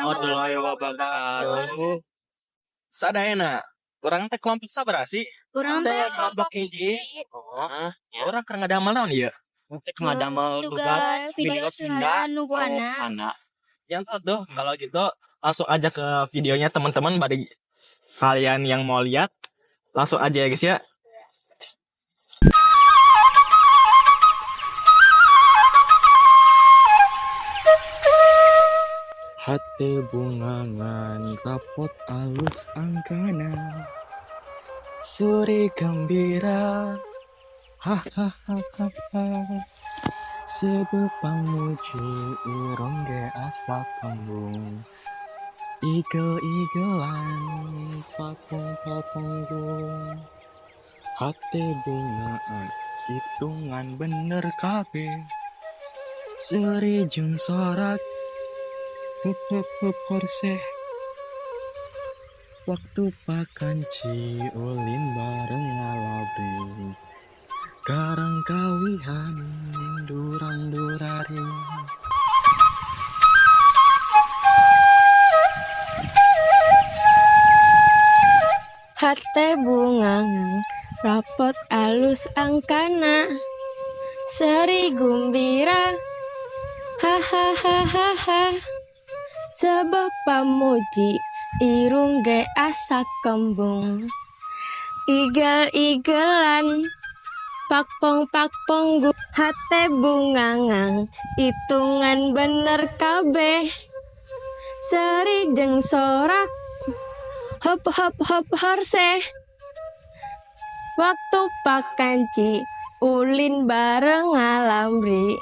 Warahmatullahi wabarakatuh. Sadayana, urang teh kelompok sabaraha sih? Urang teh kelompok hiji. Oh, urang keur ngadamel naon ieu? Ngadamel tugas video Sunda nu anak. Yang satu, kalau gitu langsung aja ke videonya teman-teman, bagi kalian yang mau lihat langsung aja ya guys ya. Hate bungangan rapot alus angkana, sore gembira, hahaha, sebab pamuji irung ge asa kembung, igel-igelan papung papunggung. Hate bungaan hitungan bener kabeh, seri jeung sorak, hup hup hup horseh. Waktu pakanci ulin bareng ngalabri, karang kawihan durang durari. Hate bungangan rapot alus angkana, seri gumbira, hahaha, sebab pamuji irung ge asa kembung, igel-igelan pakpong pakpong. Hate bungangang hitungan bener kabeh, seri jeung sorak, hop hop hop horseh. Waktu pakanci ulin bareng ngalambri,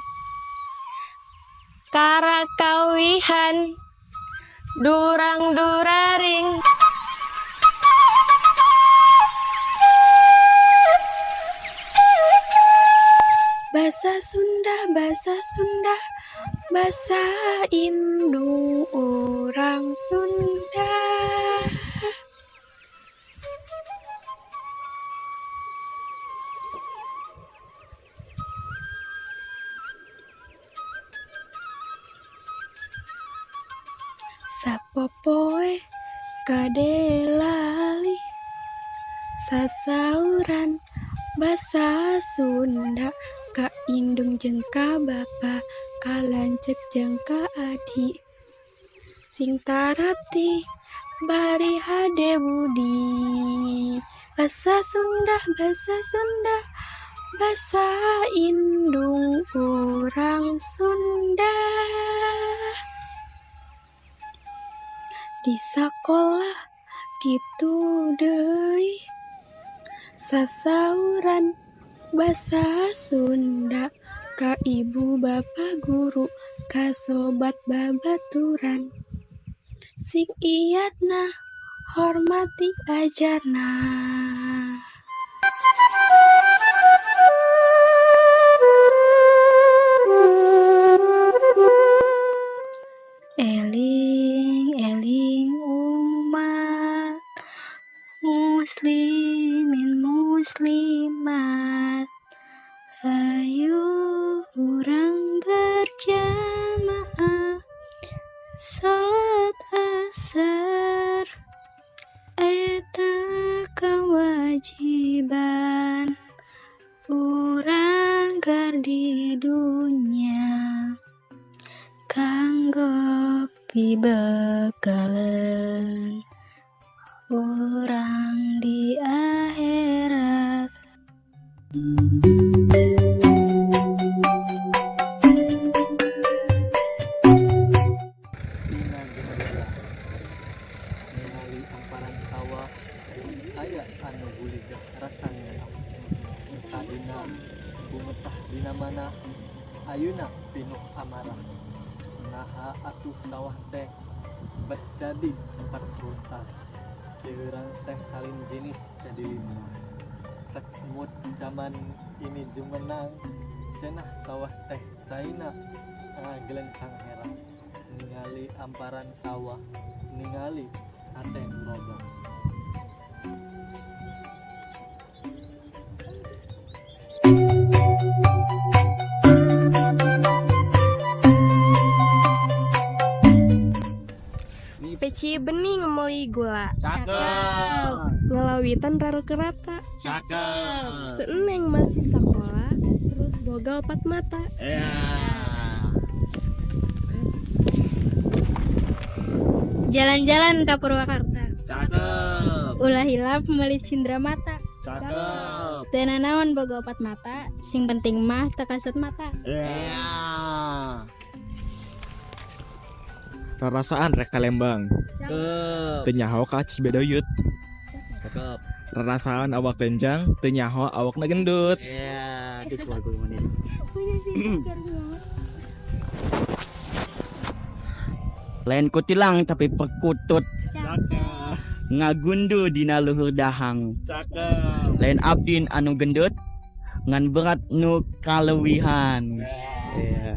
karakawihan durang duraring. Bahasa Sunda, bahasa Sunda, bahasa indung orang Sunda. Sapopoe kade lali, sasauran basa Sunda, ka indung jeung ka bapa, ka lanceuk jeung ka adi, sing tarapti bari hade budi. Basa Sunda, basa Sunda, basa indung urang Sunda. Di sakolah kitu deui, sasauran basa Sunda, ka ibu bapa guru, ka sobat babaturan, sing iyatna hormati ajarna. Eling-eling umat muslimin muslimat, ayo urang berjamaah salat asar, eta kewajiban urang keur di dunya, kanggo pibekaleun urang di akhirat. Tina jendela ningali amparan sawah, aya anu guligah rasa ngeunah. Tadina bumetah dina mana, ayeuna pinuh amarah. Naha atuh sawah teh bet jadi tempat runtah? Ciherang teh salin jenis jadi limrah. Sek mut zaman ini jumenang, cenah sawah teh caina ngagelencang herang. Ningali amparan sawah, ningali hate nu robah. Nyuci bening meuli gula. Cakep. Ngalawitan rarukerata. Cakep. Si Eneng masih sekolah terus boga opat mata. Ya. Jalan-jalan ke Purwakarta. Cakep. Ulah hilap meuli cindera mata. Cakep. Teu nanaon boga opat mata, sing penting mah teu kasat mata. Ya. Rarasaan rek ka Lembang. Cakep. Teu nyaho ka Cibaduyut. Cakep. Rarasaan awak lenjang, teu nyaho awakna gendut. Ya, gitu lagu ini. Lain kutilang tapi perkutut. Cakep. Ngagundu dina luhur dahang. Cakep. Lain abdin anu gendut ngan berat nu kalewihan. Ya.